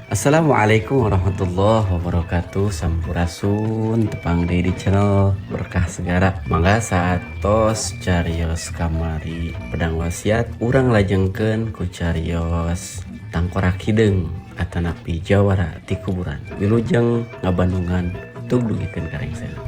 Assalamualaikum warahmatullahi wabarakatuh. Sampurasun, tepang deui di channel Berkah Segara. Mangga saatos carios kamari pedang wasiat, urang lajengkeun ku carios tangkorak hideung atanapi jawara ti kuburan. Wilujeng ngabandungan, tug dugikeun ka rengsena.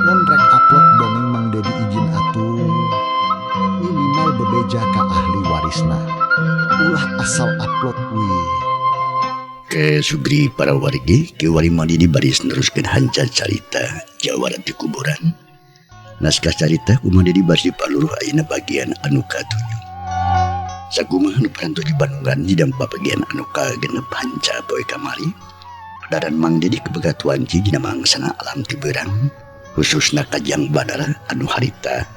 Mun rek upload dongeng Mang Dedi izin atuh, minimal bebeja ka ahli warisna, ulah asal upload wih. Ke Sugri para wargi kiwari Mang Dedi baris neruskeun hanca carita Jawara ti kuburan. Naskah carita ku Mang Dedi baris dipaluruh ayeuna bagian anu katujuh. Sakumaha nu parantos dibandungan dina babagian anu kagenep hanca poe kamari. Padaran Mang Dedi kebegatuan dina mangsana alam ti beurang, khususna ka Jang Banara anu harita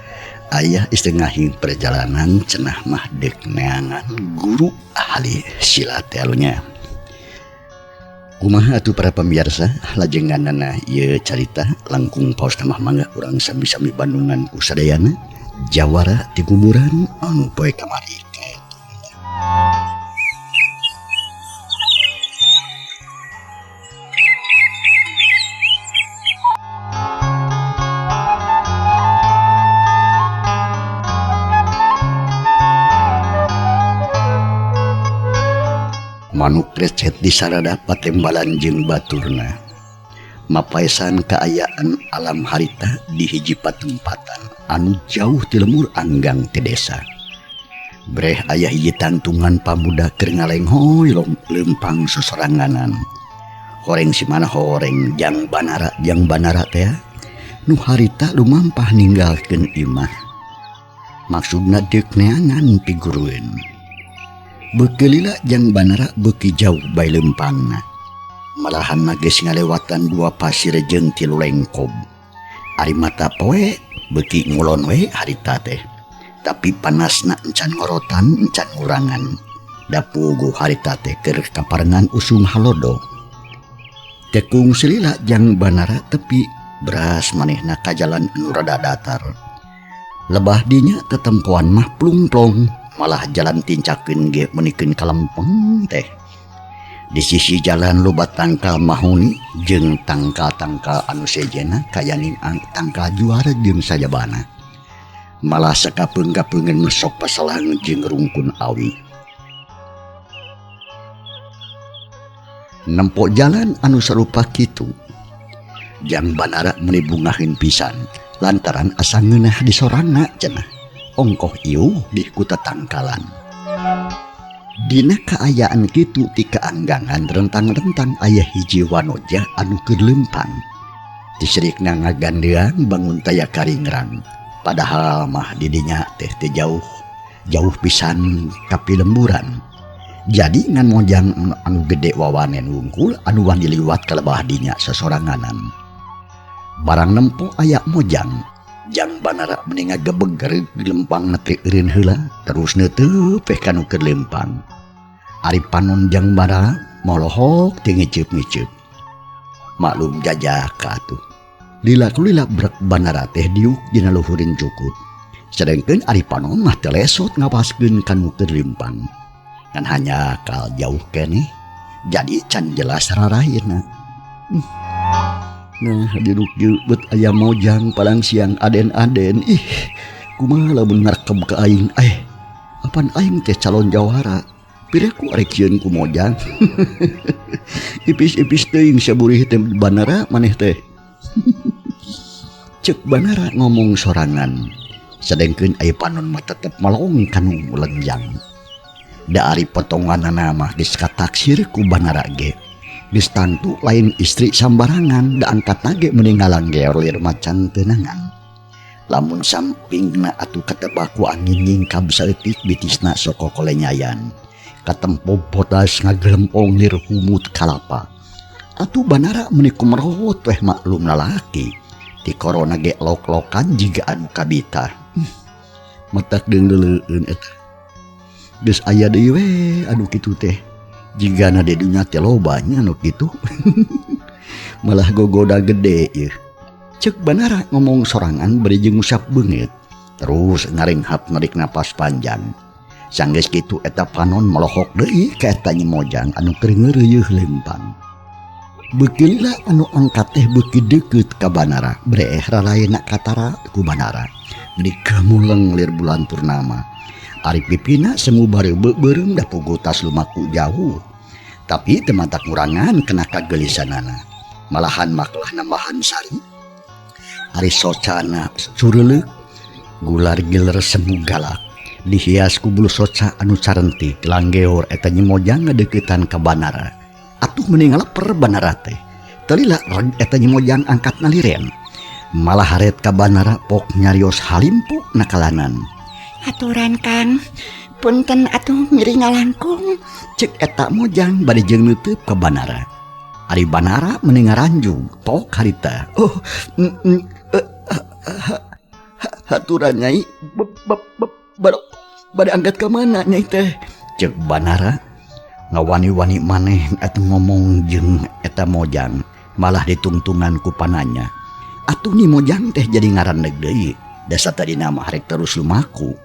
aya istengahing perjalanan cenah mah deuk neangan guru ahli silat nya. Kumaha atuh para pemirsa lajenganana ieu carita langkung paos mah mangga urang sami-sami bandungan ku sadayana Jawara ti kuburan anu poe kamari. Manuk recet di sarada patembalan jeung baturna. Mapaesan kaayaan alam harita di hiji patempatan anu jauh ti lemur anggang ti desa. Breh aya hiji tangtungan pamuda keur ngalenghoy lempang sosoranganan. Horeng si mana horeng Jang Banara, Jang Banara teh nu harita lumampah ninggalkeun imah. Maksudna deuk neangan pigurueun. Beuki lila Jang Banara beuki jauh bae lempangna. Malahan geus ngalewatan dua pasir jeung tilu lengkob. Ari mata poe beuki ngulon we harita teh. Tapi panasna encan ngorotan encan ngurangan. Da puguh harita teh keur kaparengan usum halodo. Tekung selila Jang Banara tepi beras manehna ka jalan anu rada datar. Lebah dinya tetempoan mah plungplong. Malah jalan tincakeun ge menikeun kalempeng teh. Di sisi jalan loba tangkal mahoni jeung tangkal-tangkal anu sejena kayaning tangkal juara jeung sajabana. Malah sakapeung-kapeungeun mesok pasalang jeung rungkun awi. Nempo jalan anu sarupa kitu. Jang Banara meuni bungaheun pisan lantaran asa ngeunah di sorana cenah. Ongkoh iuh di kuta tangkalan. Dina kaayaan kitu ti kaanggangan rentang-rentang aya hiji wanoja anu keur lempang. Tisirikna ngagandeang bangun taya karingrang. Padahal mah didinya teh teu jauh, jauh pisan ka pilemburan. Jadi ngan mojang anu gede wawanen wungkul anu wani liwat ka lebah dinya sosoranganan. Barang nempo aya mojang, Jang Banara meni ngagebeg lempang teh eureun heula terus neuteup teh kanu keur lempang. Ari panon Jang Banara molohok teu ngiceup-ngiceup. Maklum jajaka atuh. Lila kulila brek Banara teh diuk dina luhureun cukut. Sedengkeun ari panon mah teu lesot ngawaskeun kanu keur lempang. Ngan hanya kal jauh keneh jadi can jelas rarahina. Nah, diruk bet aya mojang palang siang aden-aden. Ih, kumaha lamun ngarkeb ka aing? Apan aing teh calon jawara. Piraku arek sieun ku mojang. Ipis-ipis teuing saburih teh Banara maneh teh. Ceuk Banara ngomong sorangan. Sedengkeun aya panon mah tetep melong kanu lenjang. Da ari potonganana mah geus kataksir ku Banara ge. Geus tangtu lain istri sambarangan, da angkat nage meni ngalanggeor lir macan tenangan. Lamun sampingna atuh katebak ku angin nyingkab saeutik bitisna sok kokolenyayan. Katempo bodas ngagelempong lir humut kalapa. Atuh Banara meuni kumerot weh maklum lalaki. Ti korona ge lok-lokan jiga anu kabita. Matak deung-deuleueun eta. Geus aya deui we anu kitu teh. Jigana di dunya teh loba nya anu kitu. Malah gogoda gede ieu. Cek Banara ngomong sorangan bari jeung ngusap beungeut. Terus ngarenghap narik napas panjang. Sanggeus kitu eta panon melohok deui ka eta Nyi Mojang anu keur ngeureuyeuh leumpang. Beuki lila anu angkat teh beuki deukeut ka Banara, breeh ralaena katara ku Banara. Meuni gamuleng lir bulan purnama. Ari pipina semu bareubeuh beureum da puguh tas lumaku jauh. Tapi teu matak ngurangan kena kagelisanana. Malahan maklah nambahan sari. Ari socana cureuleuh gular giler semu galak. Dihias ku bulu soca anu carentik langgeor eta Nyi Mojang ngadeuketan ka Banara. Atuh meni ngaleper Banara teh. Teu lila reg eta Nyi Mojang angkat naliren. Malah haret ka Banara pok nyarios halimpu nakalanan. Aturan Kang, punten atuh ngiring ngalangkung. Cek eta Mojang bari jeung neuteub ka Banara. Ari Banara meni ngaranjug pok harita. Oh, haturan nyai, bade angkat ka mana nyai teh? Cek Banara ngawani-wani maneh atuh ngomong jeung eta Mojang, malah ditungtungan ku pananya. Atuh Nyi Mojang teh jadi ngarandeg deui. Dasa tadi nama harek terus lumaku.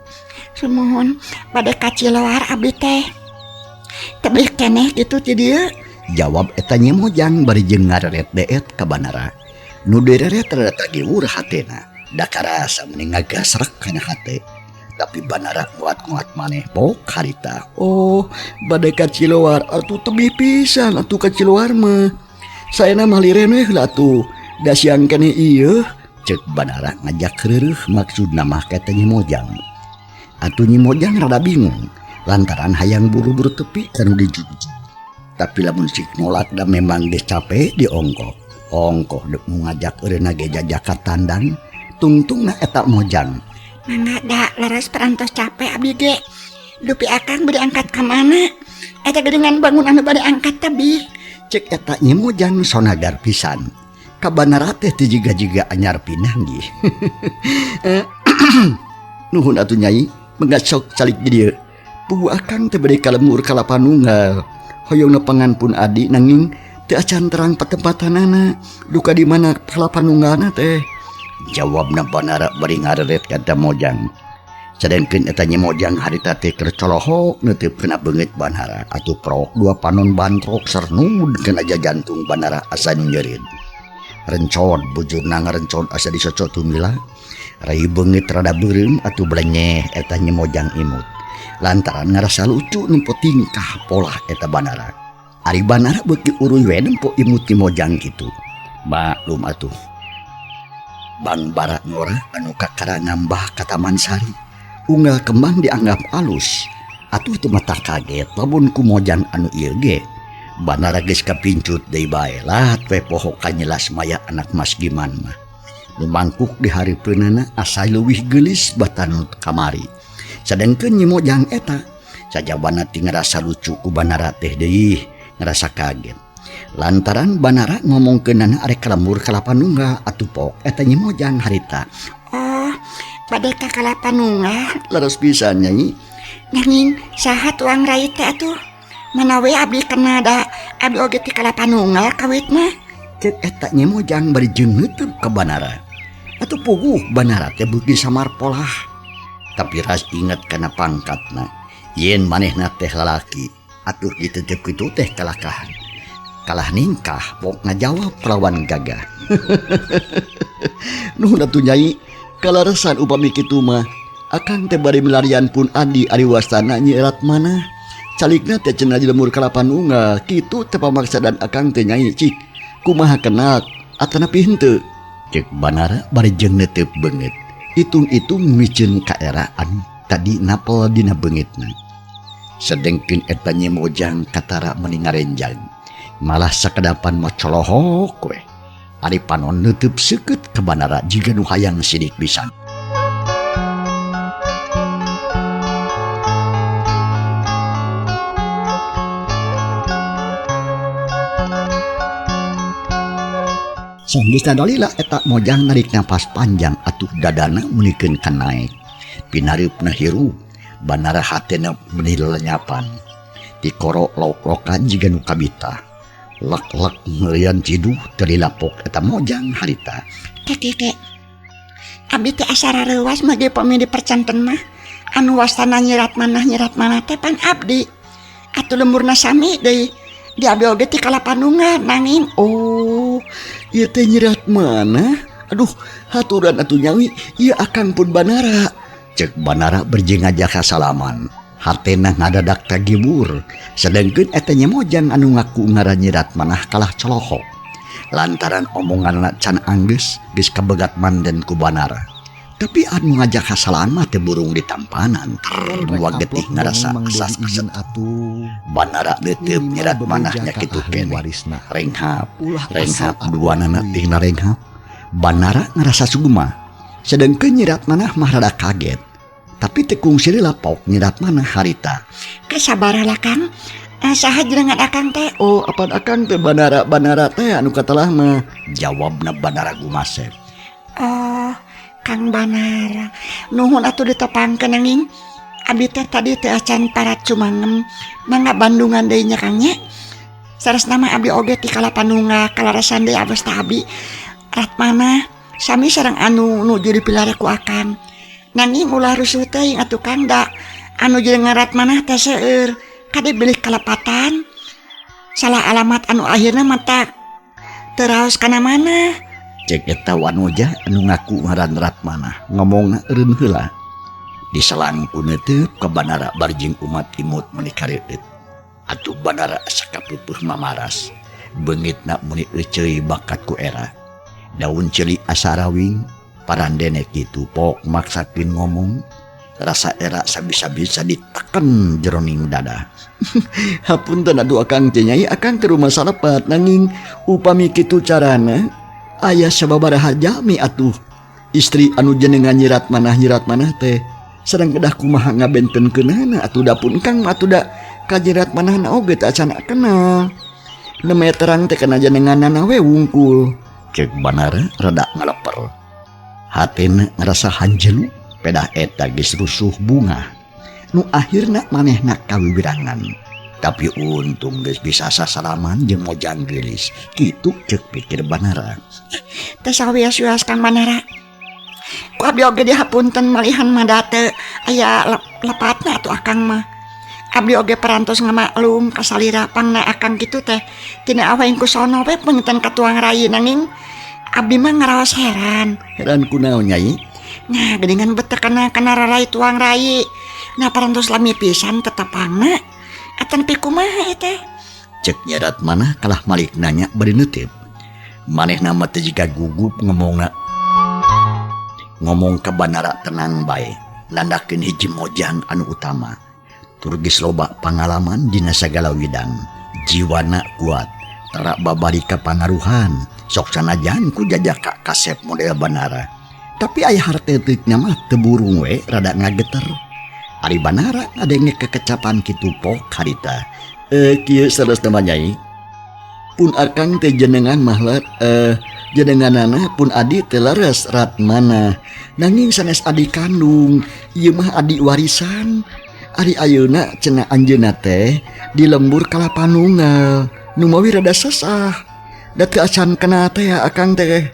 Sumuhun bade ka Ciloar abdi teh. Tebih keneh kitu ti dieu. Jawab eta Nyi Mojang bari jeung ngareret deet ka Banara. Nu direret rada tagiwur hatena. Da karasa meni ngagasrek kana hate. Tapi Banara nguat-nguat maneh pok harita. Oh, bade ka Ciloar atuh tebih pisan atuh ka Ciloar mah. Saena mah liren we heula atuh. Da siang keneh ieu. Cek Banara ngajak reureuh maksudna mah ka eta Nyi Mojang. Atuh Nyi Mojang rada bingung lantaran hayang buru-buru tepi kanu dijujug. Tapi lamun sik nolak da memang geus capek diongkoh. Ongkoh deuk ngajak eureunna ge jajaka tandang, tungtungna eta Mojang. Mangga da leres perantos capek abdi ge. Dupi akang bade angkat ka mana? Eta geuningan bangun anu bade angkat tebih. Cek eta Nyi Mojang sonagar pisan. Ka Banara teh teu jiga-jiga anyar pinanggih. Nuhun atuh Nyai, mangga sok calik di dieu. Puguh akang teh bade ka lemur kalapa nunggal. Hoyong nepangan pun adi nanging teu acan terang patempatanana. Duka di mana kalapa nunggalna teh? Jawabna Banara bari ngareret ka eta Mojang. Sadengkeun eta Nyi Mojang harita teh keur colohok neuteub kana beungeut Banara. Atuh prok dua panon bantrok sernud kana jantung Banara asa nyeureud. Rencod bujurna ngarencod asa disocot tumila. Rai beungeut rada beureum atuh blenyeh eta Nyi Mojang imut. Lantaran ngarasa lucu nempo tingkah polah eta Banara. Ari Banara beuki uruy we nempo imut Nyi Mojang kitu. Maklum atuh. Bang Bara ngora anu kakara nambah ka Taman Sari. Unggal kembang dianggap alus. Atuh teu mata kaget lamun ku Mojang anu ieu ge. Banara geus kapincut deui bae lah we poho kanyelas maya anak Mas Giman mah. Nu mangkuk di hareupeunana asa leuwih geulis batan kamari. Sadengkeun Nyi Mojang eta sajabana ti ngarasa lucu ku Banara teh deui ngarasa kaget. Lantaran Banara ngomongkeunana arek ka lembur kalapa nunggal atuh pok eta Nyi Mojang harita. Oh, bade ka kalapa nunggal? Leres pisan Nyai. Nanging saha tuang rai teh atuh? Manawi abdi kena da abdi oge ti kalapa nunggal kawit mah. Cek eta Nyi Mojang bari jeung neuteub ka Banara. Atuh puguh Banara teh beuki samar polah. Tapi ras inget kana pangkatna. Yen manehna teh lalaki, atuh ditetep kitu teh kalakahan. Kalah ningkah pok ngajawab lawan gagah. Nuhun atuh Nyai, kalaresan upami kitu mah. Akang teh bade milarian pun adi ari wastana Nyi Erat mana. Calikna teh cenah di lemur kalapa nunggal, kitu teh pamaksadan akang teh Nyai cik. Kumaha kenak atanapi henteu? Cek Banara bari jeung neuteub beungeut. Hitung-hitung miceun ka era anu tadi napel dina beungeutna. Sedengkeun eta Nyi Mojang katara meuni ngarenjang. Malah sakedapan mah colohok we. Ari panon neuteub seukeut ka Banara jiga nu hayang sidik pisan. Sanggeusna dalila eta mojang narik napas panjang atuh dadana meunikeun ka naek. Pinareupna hirup, Banara hatena meuni lelenyapan. Tikoro lok-lokan jiga nu kabita. Lek-lek meurian ciduh teu dilapok eta mojang harita. Teh abdi teh asa rareuwas mah ge pami dipercanten mah. Anu wastana nyirat manah teh pan abdi. Atuh lemburna sami deui. Di abdi oge ti Kalapanunggal nanging oh, ieu teh nyirat mana? Aduh, haturan atuh nyawi, ieu akang pun Banara. Cek Banara berjing ngajak salaman. Hatena ngadadak tagibur. Sedengkeun eta nya mojang anu ngaku ngaran nyirat manah kalah colohok. Lantaran omonganna can anggeus geus kabegat manden ku Banara. Tapi anu ngajak kasalahan mah teu burung ditampanan. Dua getih ngarasa asas izin atuh. Banara leuteut nyirat manahnya kitu keneh. Renghap, renghap duanana tingna renghap. Banara ngarasa sugema. Sedengkeun nyirat manah mah rada kaget. Tapi teu kungsi lapok nyirat manah harita. Kasabaralah Kang. Saha jenengan akang teh? Oh, apan akang teh Banara Banara teh anu katelah mah. Jawabna Banara gumasep. Oh, Kang Banara, nuhun atuh ditepangkeun nanging abdi teh tadi teh acan parat cumangem mangga Bandungan deui nya Kang nya. Saresna mah abdi oge ti Kalapanunggal kalarasan deui abos teh abdi Ratmanah sami sareng anu nuju dipilare ku akang. Nanging ulah rusuh teuing atuh Kang da anu jeung Ratmanah teh seueur kade bilih kalepatan. Salah alamat anu akhirna mah tak teu raos kana mana. Cek eta wanoja anu ngaku ngaran Ratmanah ngomongna eureun heula. Diselang ku neuteub ka Banara barjing umat imut meuni kareueut. Atuh Banara asa kapeupeut mamaras. Beungitna meuni euceuy bakat ku era. Daun ceuli asa rawing, parandene kitu pok maksakeun ngomong. Rasa era sabisa-bisa diteken jeroning dada. Hapunten atuh akang teh nyai, akang ke rumah salepat nanging upami kitu carana aya sababaraha jami atuh. Istri anu jenengan nyirat manah teh sareng kedah kumaha ngabentenkeunana atuh da pun kang atuh da ka nyirat manahna oge teh acan kenal. Neme terang teh kana jenenganana we wungkul. Cek Banara rada ngaleper. Hatena ngarasa hanjelu pedah eta geus rusuh bunga. Nu akhirna manehna kawiwirangan. Tapi untung geus bisa sasalaman jeung mojang geulis. Kitu cek pikir Banara. Teh sawios-wios Kang Banara. Ku abdi oge dihapunten malihan mah teu aya lepatna atuh akang mah. Abdi oge parantos ngamaklum kasalira pangna akang kitu teh tina awaing ku sono we panginten ka tuang rai nanging abdi mah ngaraos heran. Heran kunaon nyai? Nah, geuningan beteh kana rarai tuang rai. Nah, parantos lami pisan tetepangna. Atan pi kumaha ieu teh? Cek nyerat manah kalah malik nanya bari neuteup. Manehna mah teh jiga gugup ngomongna. Ngomong ka Banara tenang bae, nandakeun hiji mojang anu utama. Tur geus loba pangalaman dina sagala widang. Jiwana kuat, tara babari ka pangaruhan. Sok sanajan ku jajaka kasep model Banara. Tapi aya harteuteukeuna mah teu burung we rada ngageter. Ari Banara ngadenge kekecapan kitu pok harita. Kieu saresna mah nyai. Pun akang teh jenengan mah jenenganana pun adi teh leres Ratmanah. Nanging sanes adi kandung, ieu mah adi warisan. Ari ayeuna cenah anjeunna teh di lembur Kalapanunggal. Nu mawi rada sesah. Da teu acan kenal teh akang teh.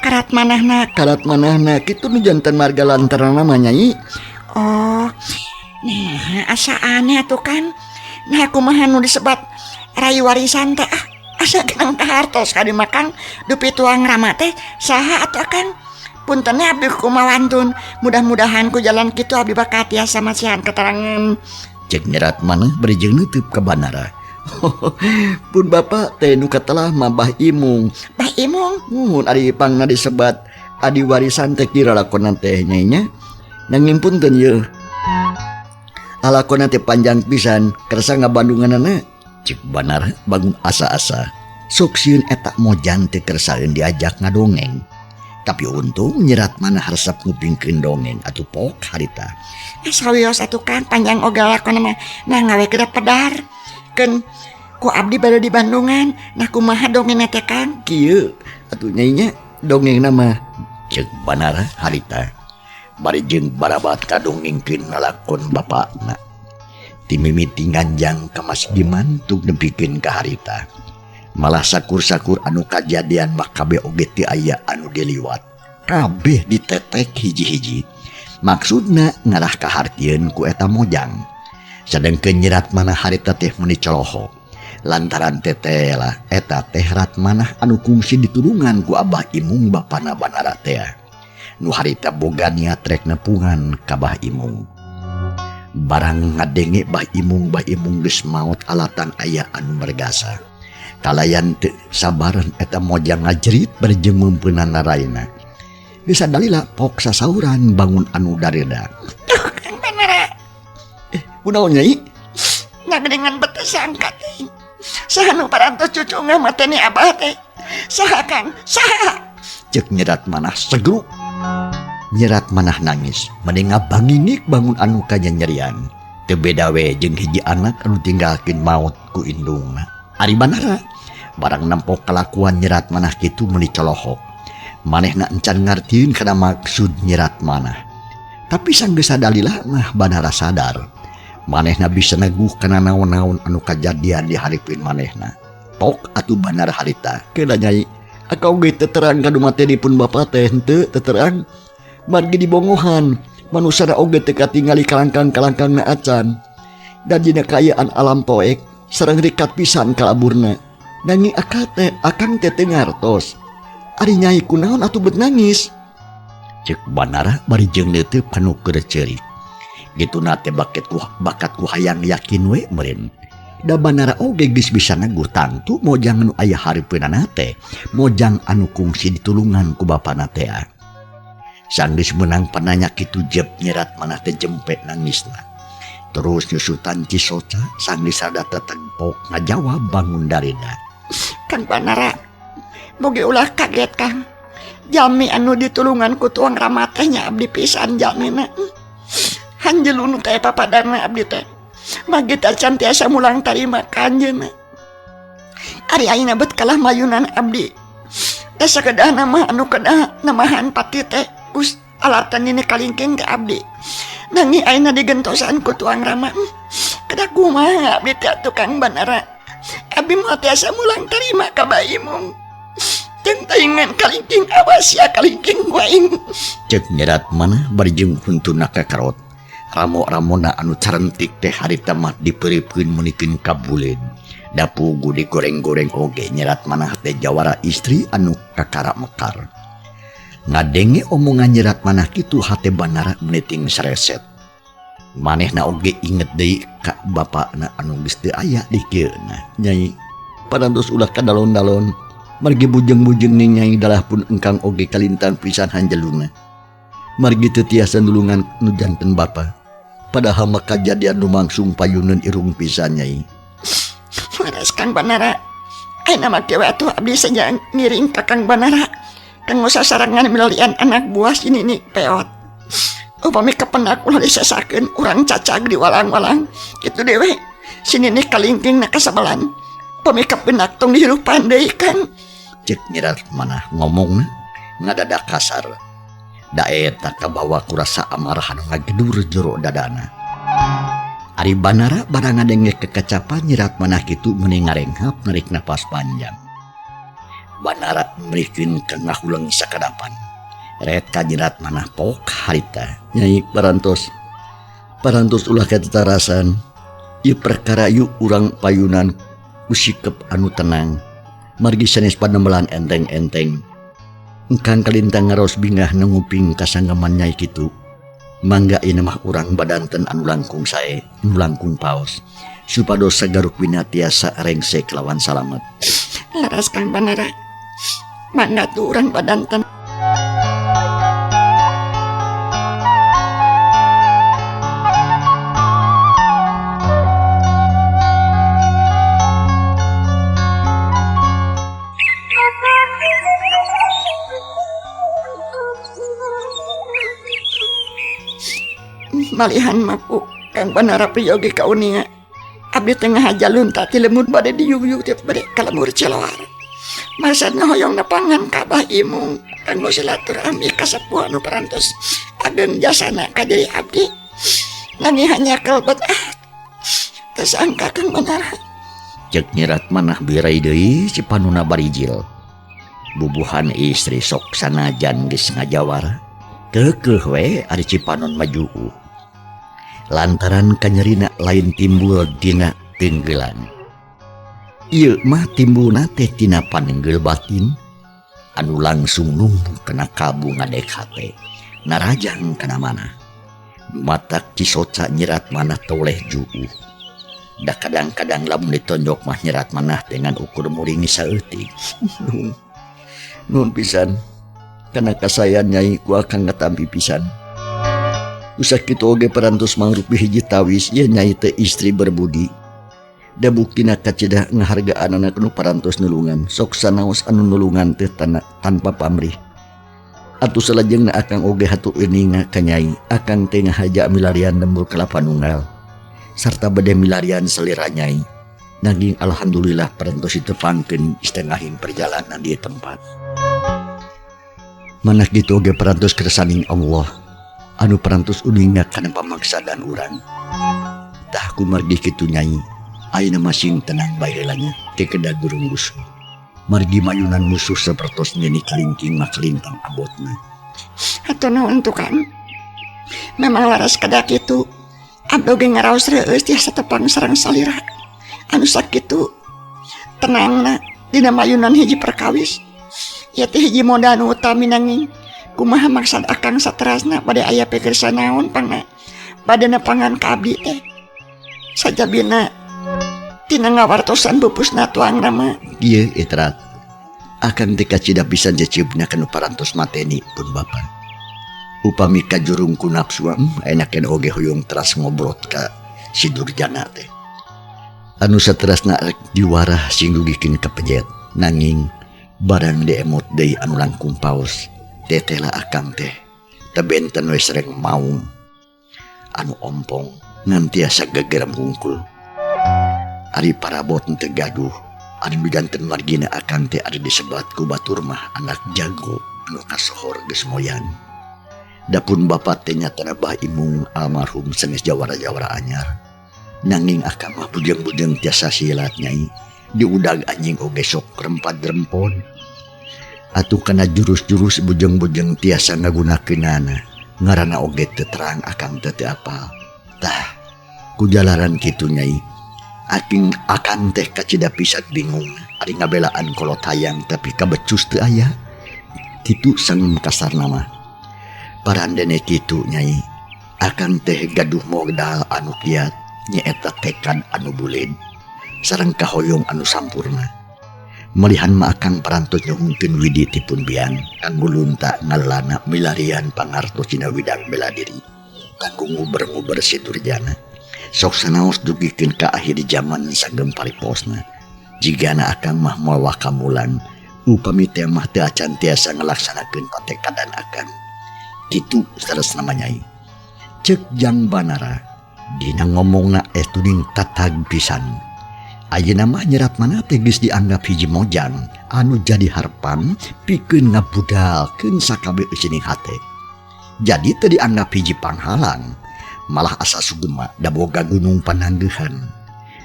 Karat manahna, karat manahna kitu nu janten marga lantaran mah nyai. Oh, nah asa aneh atuh kan. Nah kumaha nu disebat rai warisan teh ah asa genang kahartos ka dimakan dupi tuang rama teh saha atuh akang. Punten abdi kumawantun, mudah-mudahan ku jalan kitu abdi bakal tiasa masihan keterangan. Cek nyerat manah bari jeung neuteub ka Banara. Pun bapak teh nu katelah mah Bah Imung. Bah Imung? Muhun ari pangna disebat adi warisan teh kira lakonan teh nyai nya. Nanging punten yeuh. Alakona teh panjang pisan kersa ngabandunganana. Cek Banara bangun asa-asa. Sok sieun eta mojang teh kersaeun diajak ngadongeng. Tapi untung nyerat manah resep ngupingkeun dongeng atuh pok harita. Sawios atuh kan panjang oge lakona mah. Nah ngawe geura pedar. Keun ku abdi bade di Bandungan. Nah kumaha dongengna teh Kang? Kieu Atuh nyai nya dongeng mah ceuk Banara harita. Bari jeung barabat kadongengkeun lalakon bapakna. Ti mimiti nganjang ka Mas Giman tuk nepikeun ka harita. Malah sakur-sakur anu kajadian mah kabeh oge teu aya anu diliwat. Kabeh ditetek hiji-hiji. Maksudna ngarah kahartieun ku eta mojang. Sadengkeun nyerat manah harita teh meuni coloho. Lantaran tetela eta teh Ratmanah anu kungsi ditulungan ku Abah Imung bapana Banara teh. Nu harita boga niat rek nepungan ka Bah Imung. Barang ngadenge Bah Imung, Bah Imung geus maot alatan aya anu mergasa. Kalayan teu sabaran eta mojang ngajerit bari jeung meumpeunana raina. Bisa dalila pok sasauran bangun anu dareda. Tuh Kang Banara. Kunaon nyai? Ngagedengan bete sangka teh. Saha nu parantos cucu ngamateni abah teh? Saha Kang? Saha? Ceuk nyerat manah segruk. Nyerat manah nangis, mending ngabanginik bangun anu kanyanyerian. Teu beda we jeung hiji anak anu tinggalkeun maot ku indungna. Ari Banara barang nempok kalakuan nyerat manah kitu meuni colohok. Manehna encan ngartieun kana maksud nyerat manah. Tapi sanggeus sadalila mah Banara sadar. Manehna bisa neguh kana naon-naon anu kajadian di hareupeun manehna. Tok atuh Banara harita. Keuna nyai, akau ge teu terang ka materi pun bapa teh henteu teu terang. Margi dibongohan, manusana oge teu katingali kalangkang-kalangkangna acan. Dan dina kaayaan alam poek sareng rikat pisan kalaburna. Nanging akal teh akang teh teu ngartos. Ari nyai kunaon atuh bet nangis? Ceuk Banara bari jeung neuteup kanu keur ceurik. Gituna teh bakat ku hayang yakin we meureun. Da Banara oge geus bisa neguh tangtu mojang nu aya hareupeunana teh, mojang anu kungsi ditulungan ku bapana teh. Sanggeus meunang pananya kitu jeb nyerat manah teh jempe nangisna. Terus nyusutan cisoca sanggeus rada tetengpok ngajawab bangun darina. Kang Banara, boge ulah kaget Kang. Jalmi anu ditulungan ku tuang Rama teh nya abdi pisan jalmina. Hanjeul nu teh papadana abdi teh. Magi tacan tiasa mulang tarima ka anjeunna. Ari ayeuna bet kalah mayunan abdi. Da sakedahna mah anu kedah namahan pati teh us alatan ini kalingking ke abdi. Nanging ayeuna digentosan ku tuang Rama. Kedah kumaha abdi teh atuh Kang Banara. Abdi moal tiasa mulang tarima ka Bah Imung. Teuingan kalingking awas ya kalingking waing. Ceuk nyerat manah bari jeung huntuna kakarot. Ramo-ramona anu carentik teh harita mah dipeuripkeun meunikeun kabuleun. Da pugu digoreng-goreng oge nyerat manah teh jawara istri anu kakara mekar. Ngadenge omongan nyerat manah kitu hate Banara meniting sareset. Manehna oge inget deui ka bapakna anu geus teu aya di kieuna. Nyai parantos ulah kadalon-dalon. Margi bujeng-bujeng ni nyai dalah pun engkang oge kalintan pisan hanjeluna. Margi teu tiasa nulungan nu janten bapa. Padahal mah kajadian nu mangsung payuneun irung pisan nyai. Leres Kang Banara. Ayeuna mah kieu atuh abdi saja ngiring ka Kang Banara. Kang sasarangan milalian anak buah sini nih peot. Upami kepenak ulah disesakeun urang cacag di walang-walang. Kitu dewe. Sini nih kalingking na kasabelan. Upami kepenak tong dihirupan deui Kang. Cek nyerat manah ngomongna ngadadak kasar. Da eta kabawa ku rasa amarah anu ngagedur jero dadana. Ari Banara barang ngadenge kekacapan nyerat manah kitu meuni ngarenghap narik napas panjang. Banara mrikeun ka ngahuleng sakadapan. Ret ka nyerat manah pok harita. Nyai parantos. Parantos ulah katetarasan. Ieu perkara yuk urang payunan ku sikep anu tenang. Margi sanes panembelan enteng-enteng. Engkang kalintang ngaros bingah nenguping kasanggeman nyai kitu. Mangga ieu mah urang badanten anu langkung sae, anu langkung paos. Supados sagaruk wina tiasa rengse kelawan salamet. Leres Kang Banara. Mangga tuh urang badanten. Malihan mapu Kang Banara priyogi kauninga. Abdi tengah aja lunta ti lemur bade diyuyuk tiap bade ka lemur celoar. Maksudna hoyong nepangan ka Abah Imung kanggo silaturahmi ka sepuh anu parantos ageng jasana ka diri abdi. Nanging hanya kelbet ah teu sangka Kang Manara. Cek nyirat manah birai deui si panuna barijil. Bubuhan istri sok sanajan geus ngajawara keukeuh we ari Cipanon maju. Lantaran kanyerina lain timbul dina tenggelan. Ieu mah timbulna teh tina panenggel batin anu langsung numbuh kana kalbu ngadek hate. Narajang kana mana. Matak cisoca nyirat manah toleh juuh. Da kadang-kadang lamun ditonjok mah nyirat manah dengan ukur muringi saeutik. Nuhun pisan. Kana kasayan nyai ku akang ngatampi pisan. Usak kitu oge parantos mangrupi hiji tawis ieu nyai teh istri berbudi. Da buktina kacida ngahargaan anak nu parantos nulungan, sok sanaos anu nulungan teh tanpa pamrih. Atuh salajengna akang oge hatur uninga ka nyai, akang teh ngahaja milarian lembur kalapa nunggal sarta bade milarian salira nyai. Nanging alhamdulillah parantos ditepangkeun istengahing perjalanan di tempat. Manah kitu oge parantos kersaning Allah anu parantos uninga kana pamaksadan urang. Tah kumargi kitu nyai, ayeuna masing tenang bae heula nya, teu kedah gurung musuh. Margi mayunan musuh sapertos nini kalingking mah kalintang abotna. Hatur nuhun tukang. Memang laras kedah kitu. Abdi oge ngaraos reueus tiasa tepang sareng salira. Anu sakitu tenangna dina mayunan hiji perkawis. Ieu teh hiji modal nu utami nanging kumaha maksad akang saterasna bade aya pikir sanaon pangna bade nepangan ka abdi teh. Sajabina tina ngawartosan pupusna tuangna mah. Ieu etrat akang teh kacida pisan ceceupna kanu parantos mateni pun bapa. Upami kajurung ku nafsu enakeun oge hoyong teras ngobrot ka si Durjana teh. Anu saterasna rek diwarah sing dugikeun ka pejet nanging barang diemot deui anu langkung paos tetela akang teh tebenten we sareng maung anu ompong ngan tiasa gegerem hungkul. Ari parabot teu gaduh anu midanten margina akang teh ari disebat ku batur mah anak jago anu kasohor geus moyan. Dapun bapa teh nyatana Bah Imung almarhum sanes jawara-jawara anyar. Nanging akang mah bujeng-bujeng tiasa silat nyai diudag anjing oge sok rempad-rempon. Atuh kana jurus-jurus bujeng-bujeng tiasa ngagunakeunana ngaranna oge teu terang akang teh teu apal. Tah kujalaran kitu nyai aking akang teh kacida pisan bingung ari ngabelaan kolot hayang tapi kabecus teu aya. Kitu sangem kasarna mah. Parandene kitu nyai akang teh gaduh modal anu kiat nyaeta tekad anu bulid sareng kahoyong anu sampurna. Malihan mah akang parantos nyuhunkeun widi tipun biang kanggo lunta ngalana milarian pangartos dina widang bela diri kanggo nguber-nguber si Durjana. Sok sanaos dugikeun ka akhir zaman sagem pariposna. Jigana akang mah moal wakamulan upami teh mah teu acan tiasa ngalaksanakeun patekadan akang. Kitu saleresna mah nyai. Ceuk Jang Banara dina ngomongna tuding tatag pisan. Ayeuna mah nyerat mana teh geus dianggap hiji mojang anu jadi harpan pikeun ngabudalkeun sakabeh eusining hate. Jadi teu dianggap hiji panghalang, malah asa sugema da boga gunung pananggehan.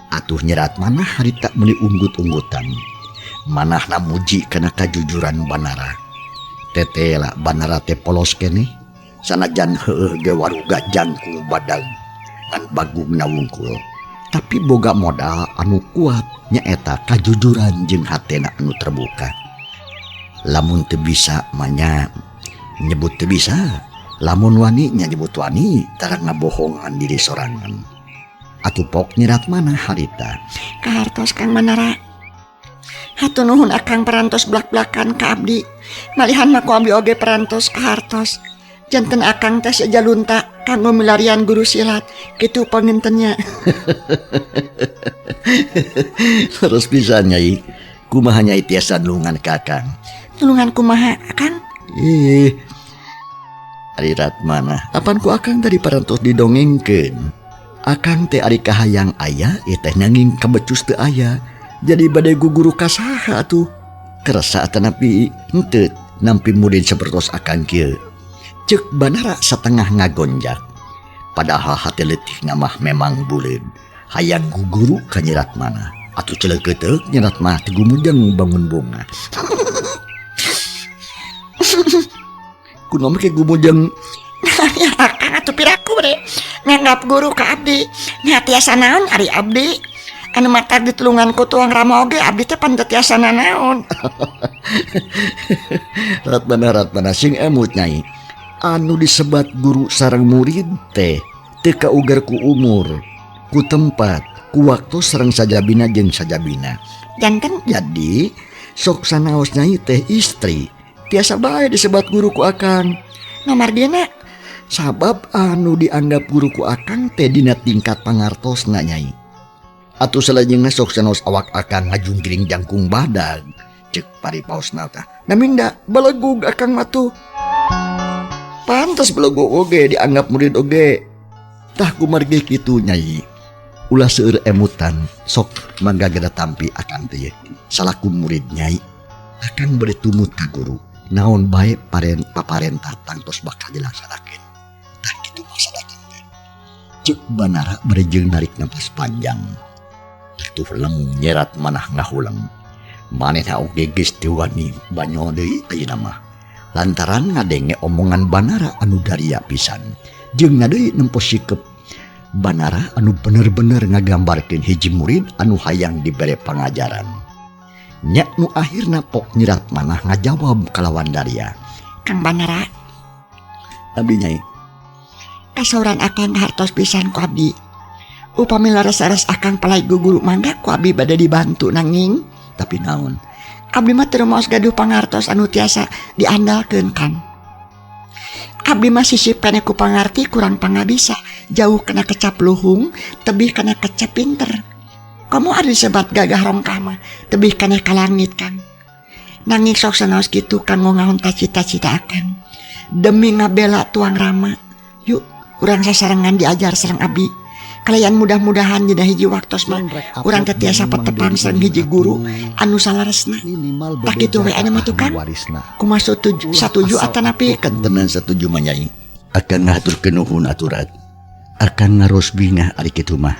Atuh nyerat manah harita meuli unggut-unggutan. Manahna muji kana kajujuran Banara. Tetela Banara teh polos keneh, sanajan heueuh ge waruga jangkung badag ngan bagungna wungkul. Tapi boga modal anu kuat nyaeta kajujuran jeung hatena anu terbuka. Lamun teu bisa manya nyebut teu bisa, lamun wani nya nyebut wani tara ngabohongan diri sorangan. Atuh pok nyerat mana harita. Kahartos Kang Manara. Hatur nuhun akang parantos blak-blakan ka abdi. Malihan mah ku abdi oge parantos kahartos. Janten akang teh sejalunta kanggo milarian guru silat kitu pangintennya. Terus pisan nyai, kumaha nyai tiasa nulungan ka akang? Nulungan kumaha akang? Ih, ari Ratmana, apan ku akang tadi parantos didongengkeun. Akang teh ari kahayang aya, ieu teh nanging kabecus teu aya. Jadi bade guguru ka saha atuh? Kersa atanapi henteu nampi murid sapertos akang kieu. Ceuk Banara satengah ngagonjak. Padahal hate leutikna mah memang buleud. Hayang guguru ka Nyi Ratmana. Atuh celeukeuteuk Nyi Ratmana teh gumujeng bangun bunga. Kunaon make gumujeng? Ya akang atuh piraku bre nganggap guru ka abdi. Nya tiasa naon ari abdi? Anu matak ditulungan ku tuang rama oge abdi teh pan teu tiasa nanaon. Ratmana Ratmana sing emut nyai. Anu disebat guru sareng murid teh teu kaugar ku umur, ku tempat, ku waktu sareng sajabina jeung sajabina. Janten jadi sok sanaos nyai teh istri tiasa bae disebat guru ku akang. Nomor dina sabab anu dianggap guru ku akang teh dina tingkat pangartosna nyai. Atuh salajengna sok sanaos awak akang ngajungkiring jangkung badag. Ceuk paripaosna tah. Naminda belegug akang mah tuh. Pantes belegug oge dianggap murid oge. Tah kumargi kitu nyai. Ulah seueur emutan sok mangga geda tampi akang teh ye. Salaku murid nyai akang bade tumut ka guru. Naon bae paren paparentah tangtos bakal dilaksanakeun. Tah kitu maksudna teh. Ceuk Banara bade jeung narik napas panjang. Atuh leng nyerat manah ngahuleng. Manehna oge geus teu wani banyol deui ayeuna mah. Lantaran ngadenge omongan Banara anu daria pisan. Jeung deui nempo sikep Banara anu bener-bener ngagambarkeun hiji murid anu hayang dibere pangajaran. Nya nu akhirna pok nyerat manah ngajawab kalawan daria. Kang Banara, abdi nyai. Kasauran akang hartos pisan ku abdi. Upami laras-laras akang palai guguru mangga ku abdi bade dibantu nanging. Tapi naon? Abdi mah teu rumaos gaduh pangartos anu tiasa diandalkeun Kang. Abdi mah sisip kana ku pangarti kurang pangabisa, jauh kana kecap luhung, tebih kana kecap pinter. Komo ari disebat gagah rongkah mah, tebih kana ka langit Kang. Nanging sok sanaos kitu kanggo ngahonta cita-cita akang. Demi ngabela tuang rama, yuk urang sasarengan diajar sareng abdi. Kalayan mudah-mudahan dina hiji waktos mah urang teh tiasa patepang sareng hiji guru anu salaresna. Tah kitu we anu mah tukang. Kumaha satuju atanapi kantenan satuju mah nyai. Akang ngahaturkeun nuhun aturat. Akang ngaros bingah ari kitu mah.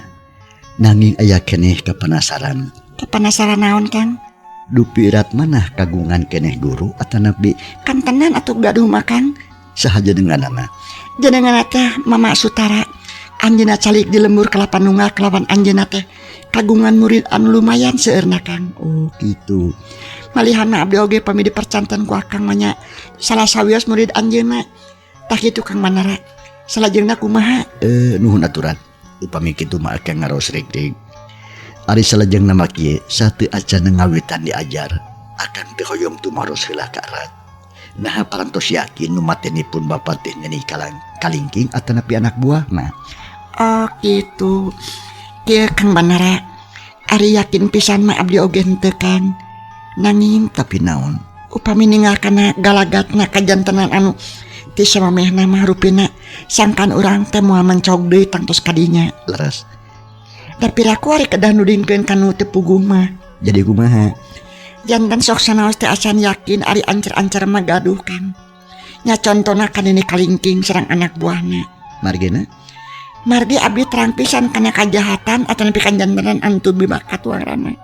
Nanging aya keneh kapanasaran. Kapanasaran naon Kang? Dupi Ratmanah kagungan keneh guru atanapi kantenan atuh gaduh mah Kang. Saha jenenganana? Jenenganna teh Mama Sutara. Anjeunna calik di lembur Kalapa Nunggal kalawan anjeunna teh kagungan murid anu lumayan seueurna Kang. Oh kitu. Malihana abdi oge pami dipercanten ku akang mah nya salah sawios murid anjeunna. Tah kitu Kang Banara. Salajengna kumaha? Nuhun aturan. Upami kitu mah akang ngaros reg-reg. Ari salajengna mah kieu sateu acan ngawitan diajar. Akang teh hoyong tumaros heula ka erat. Naha parantos yakin nu matenipun bapa teh Nini Kalingking atanapi anak buahna. Oh kitu. Kieu Kang Banara. Ari yakin pisan mah abdi oge henteu Kang. Nanging tapi naon? Upami ningal kana galagatna kajantenan anu ti samamehna mah rupina sangkan urang teh moal mencog deui tangtos kadinya. Leres. Tapi raku ari kedah nudingkeun kanu teu puguh mah. Jadi kumaha? Janten sok sanaos teh acan yakin ari ancer-ancer mah gaduh Kang. Nya contona ka Nini Kalingking sareng anak buahna. Margina? Margi abdi terang pisan kana kajahatan atanapi kajantenan anu teu bibaka tuang rama.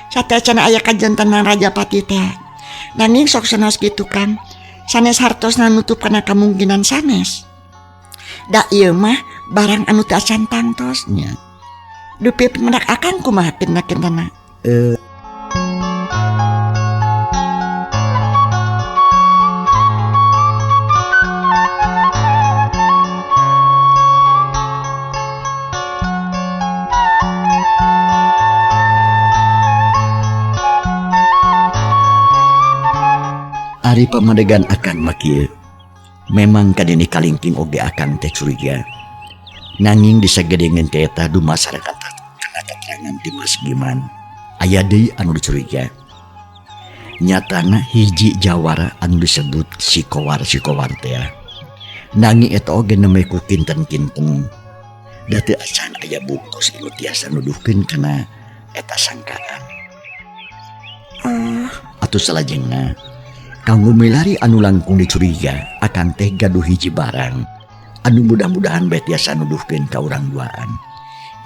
Sateuacan aya kajantenan Rajapati teh. Nanging sok sanaos kitu Kang. Sanes hartosna nutup kana kamungkinan sanes. Da ieu mah barang anu teu acan tangtos nya. Dupi pimenak akang kumaha kinten-kintena? Ari pamadegan akang mah kieu. Memang ka Nini Kalingking oge akang teh curiga. Nanging disagedengeun teh eta dumasar kana katerangan ti Mas Giman. Aya deui anu dicuriga. Nyatana hiji jawara anu disebut si Kowar si Kowar teh. Nanging eta oge nembe ku kinten-kinten. Da teu acan aya buktos anu tiasa nuduhkeun kana eta sangkaan. Atuh salajengna kanggo milari anu langkung dicuriga akang teh gaduh hiji barang anu mudah-mudahan bae tiasa nuduhkeun ka urang duaan.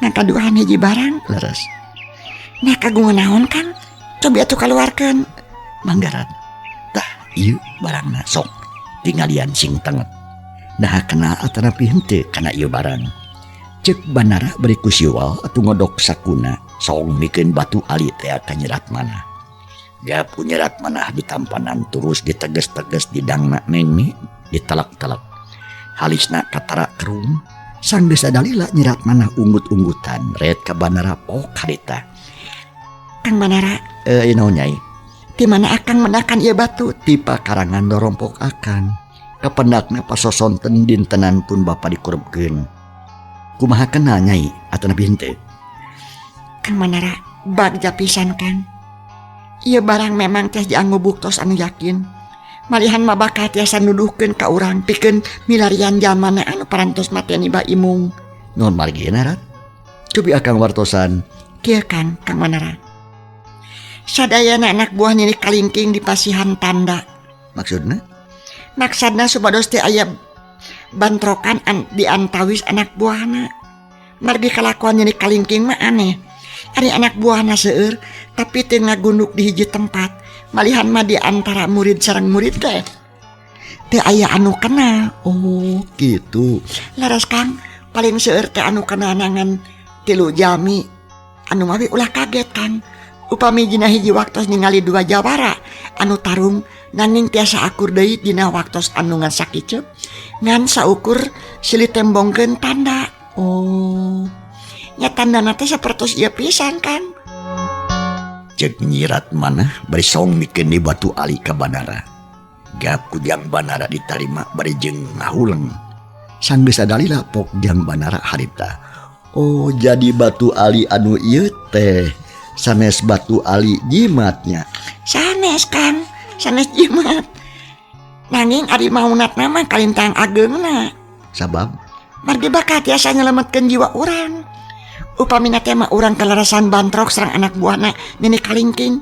Ngagaduhan hiji barang? Leres. Nah kagungan naon Kang? Cobi atuh kaluarkeun. Manggaran. Tah ieu barangna sok tingalian sing tenget. Nah kenal atanapi henteu kana ieu barang. Cek Banara bari ku siwal atuh ngodok sakuna song mikeun batu ali teh ka nyerat manah. Gap ku nyerat manah ditampanan terus diteges-teges didangna nene ditelak-telak. Halisna katara kerung sanggeus sadalila nyerat manah unggut-unggutan ret ka Banara pok harita. Kang Banara, naon Nyai? Di mana akang mendakan ieu batu? Ti pakarangan dorompok akang. Kapendakna pasosonten dintenan pun bapa dikurebkeun. Kumaha kenal Nyai atanapi henteu? Kang Banara, bagja pisan Kang. Ieu barang memang teh dianggo buktos anu yakin. Malihan mah bakal tiasa nuduhkeun ka urang pikeun milarian jalmana anu parantos mateni Bah Imung. Naon margina Rat? Cobi akang wartosan. Kieu Kang, Kang Banara. Sadayana anak buah Nini Kalingking di pasihan tanda. Maksudna? Maksudna supados teh aya bantrokan di antawis anak buahna. Margi kalakuan Nini Kalingking mah aneh. Ari anak buahna seueur tapi teu ngagunduk di hiji tempat. Malihan mah di antara murid sareng murid teh teu aya anu kenal. Oh, gitu. Laras Kang, paling seueur teh anu kenal ngan 3 jalmi. Anu mawi ulah kaget Kang. Upami dina hiji waktos ningali 2 jawara anu tarung nanging tiasa akur deui dina waktos anu ngan sakiceup ngan saukur silih tembongkeun tanda. Oh, nya tandana teh sapertos ieu pisan Kang. Cek nyirat manah bari song mikeun di batu ali ka Banara. Gap ku jang Banara ditarima bari jeung ngahuleng. Sanggeus sadalila pok jang Banara harita. Oh, jadi batu ali anu ieu teh sanes batu ali jimatnya. Sanes Kang, sanes jimat. Nanging ari maunatna mah kalintang ageungna. Sabab? Margi bakal tiasa nyelametkeun jiwa urang. Upamina teh mah urang kalarasan bantrok sareng anak buahna Nini Kalingking.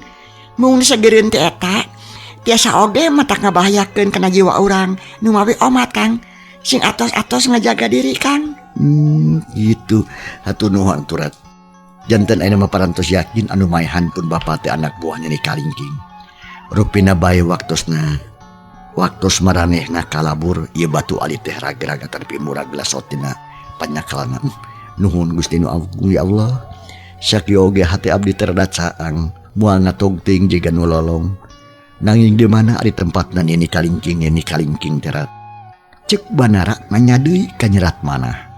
Mung disegeureun teh eta tiasa oge matak ngabahayakeun kana jiwa urang. Nu mawi omat Kang, sing atos-atos ngajaga diri Kang. Gitu. Hatur nuhun aturat. Janten ayeuna mah parantos yakin anu maehan pun bapa teh anak buah Nini Kalingking. Rupina bae waktosna. Waktos maranehna kalabur ieu batu ali teh ragrag tapi murag lasotina panyakalna. Nuhun Gusti nu agung ya Allah. Sakieu oge hate abdi teh rada caang, moal ngatogting jiga nu lolong. Nanging di mana ari tempatna Nini Kalingking, Nini Kalingking teh rat. Cek Banara nanya deui ka nyerat manah.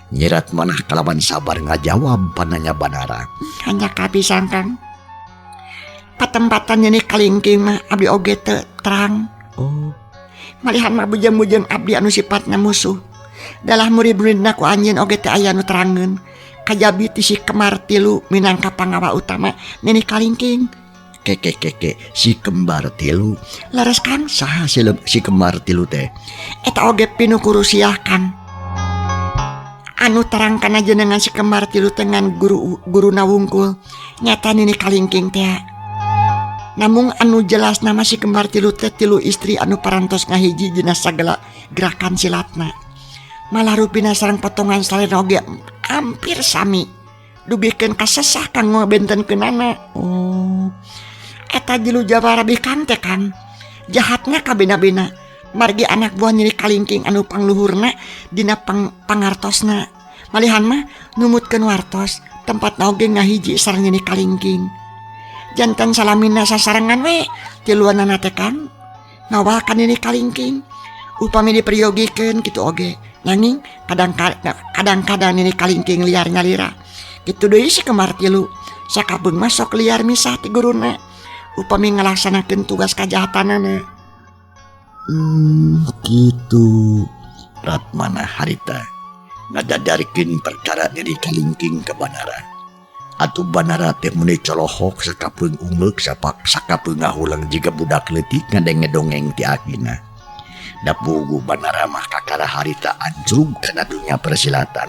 Nyerat manah kalawan sabar ngajawab pananya Banara. Hanya kapisan Kang. Patempatan Nini Kalingking mah abdi oge teu terang. Oh. Malihan mah bujeng-bujeng abdi anu sifatna musuh. Dalah murid-muridna ku anjeun oge teu aya nu terangeun. Kajabi ti si kembar tilu minangka pangawa utama Nini Kalingking. Keke keke si kembar tilu. Leres Kang? Saha si kembar tilu teh? Eta oge pinuh ku Rusiah Kang. Anu terang kana jenengan si kembar tilu dengan guru wungkul nyata Nini Kalingking teh. Namung anu jelas nama si kembar tilu teh tilu istri anu parantos ngahiji dina sagala gerakan silatna. Malah rupina sareng potongan salira oge hampir sami. Dugikeun kasesah kanggo bentenkeunana. Oh, eta jilu jawara bikang teh Kang. Jahatna kabena-bena. Margi anak buah Nini Kalingking anu pangluhurna dina pangartosna. Malihan mah numutkeun wartos tempatna oge ngahiji sareng Nini Kalingking. Jantan salamina sasarengan we tiluanana teh Kang. Ngawal ka Nini Kalingking. Upami diperyogikeun kitu oge. Nanging kadang-kadang Nini Kalingking liar nyalira. Kitu deui si kembar tilu. Sakabeung mah sok liar misah ti guruna. Upami ngalaksanakeun tugas kajahatanana. Gitu. Ratmana harita ngadadarkeun perkara Nini Kalingking ka Banara. Atuh Banara teh meuni colohok sakapeung ungeuk sapak sakapeung ngahuleng jiga budak leutik ngadenge dongeng ti akina. Da puguh Banara mah kakara harita anjrug kana dunya persilatan.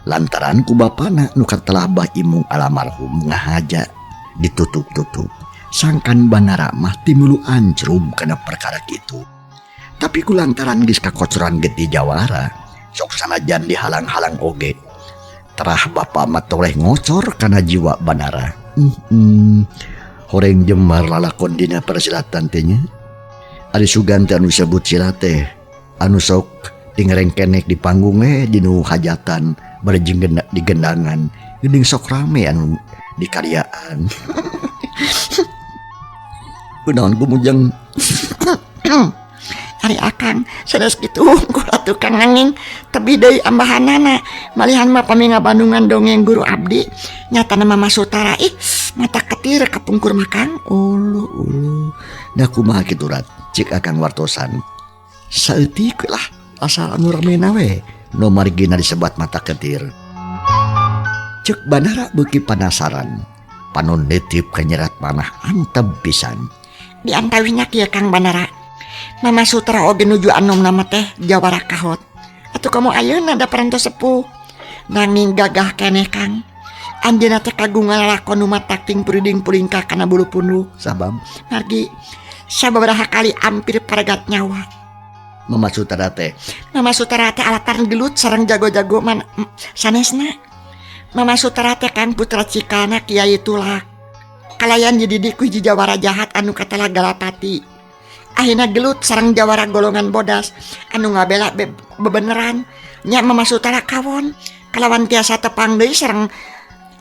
Lantaran ku bapana nu katelah Bah Imung almarhum ngahaja ditutup-tutup. Sangkan Banara mah timulu ancrum kana perkara kitu. Tapi kulantaran geus kakocoran getih jawara, sok sanajan dihalang-halang oge. Terah bapa mah toleh ngocor kana jiwa Banara. Horeng jemar lalakon dina persilatan teh nya. Ari sugan teh anu disebut silat teh anu sok dingerengkenek di panggung dinu hajatan bari jeung digendangan geuning sok rame anu di karyaan. Kunaon gumujeng? Ari akang sanes kitu hungkul atuh Kang, nanging tebih deui ambahanana. Malihan mah pami ngabandungan dongeng guru abdi nyatana Mama Sutara ih mata ketir kapungkur mah Kang. Uluh uluh. Da kumaha kitu Rat? Cik akang wartosan. Saeutik lah asal anu ramena we. Nu margina disebat mata ketir. Cek Banara beuki panasaran. Panon netip ka nyerat manah antep pisan. Di antawisna kieu Kang Banara. Mama Sutra oge nuju anom nama teh jawara kahot. Atuh kamu ayeuna da parantos sepuh. Nanging gagah keneh Kang. Anjeunna teh kagungan lalakon nu matak ting puriding pulingkah kana bulu punduk. Sabab margi sababaraha kali hampir paregat nyawa. Mama Sutra teh. Mama Sutra teh alatan gelut sareng jago-jago man sanesna. Mama Sutra teh kan putra cikana Kiai Tulak. Kalayan dididik ku hiji jawara jahat anu katala Galapati. Akhirna gelut sareng jawara golongan bodas anu ngabela bebeneran. Nya Mama Sutra kawon kalawan tiasa tepang deui sareng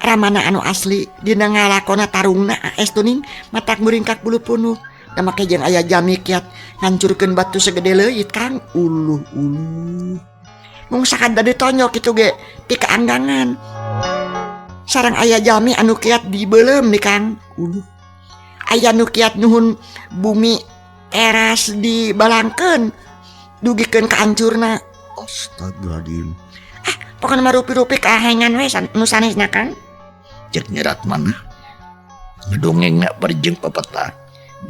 ramana anu asli dina ngalakona tarungna estuning matak muringkak bulu punuk. Da make jeung aya jami kiat ngancurkeun batu segede leuit Kang. Uluh uluh. Mung sakadar ditonyok kitu ge ti kaanggangan. Sareng aya jalmi anu kiat dibeuleum nih Kang. Uluh. Aya nu kiat nuhun bumi teras dibalangkeun dugikeun ka hancurna. Astagfirullahaladzim. Ah, pokona mah rupi-rupi kahengan we nu sanesna Kang. Cek nyerat mana? Ngedongengna berjeng pepeta.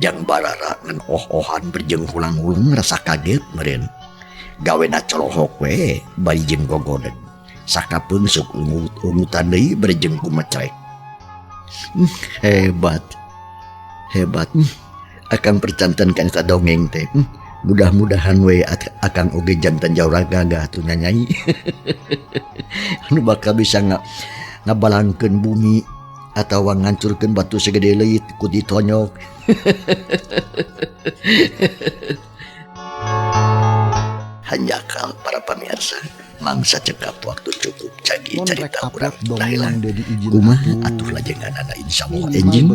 Jang barara ngan oh-ohan berjeng hulang-hulung rasa kaget meureun. Gawena colohok we bari jeung gogoden. Sakapeung sok ungut-ungutan deui bari jeung kumecrek. Hebat. Hebat. Akang percanten kan eta dongeng teh. Mudah-mudahan we akang oge jantan jawara gagah atuh nyanyai. Anu bakal bisa ngabalangkeun bumi atawa ngancurkeun batu segede leuit ku ditonyok. Hanjakal para pamirsa, mangsa cekap waktu cukup cagi carita urang dahilan. Kumaha atuh lajenganana insyaallah enjing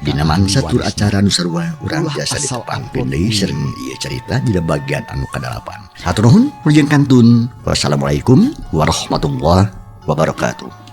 dina mangsa tur acara nu sarua urang biasa ditepangkeun deui sareng ieu carita dina bagian anu kadalapan. Hatur nuhun, wilujeng kantun. Wassalamualaikum warahmatullahi wabarakatuh.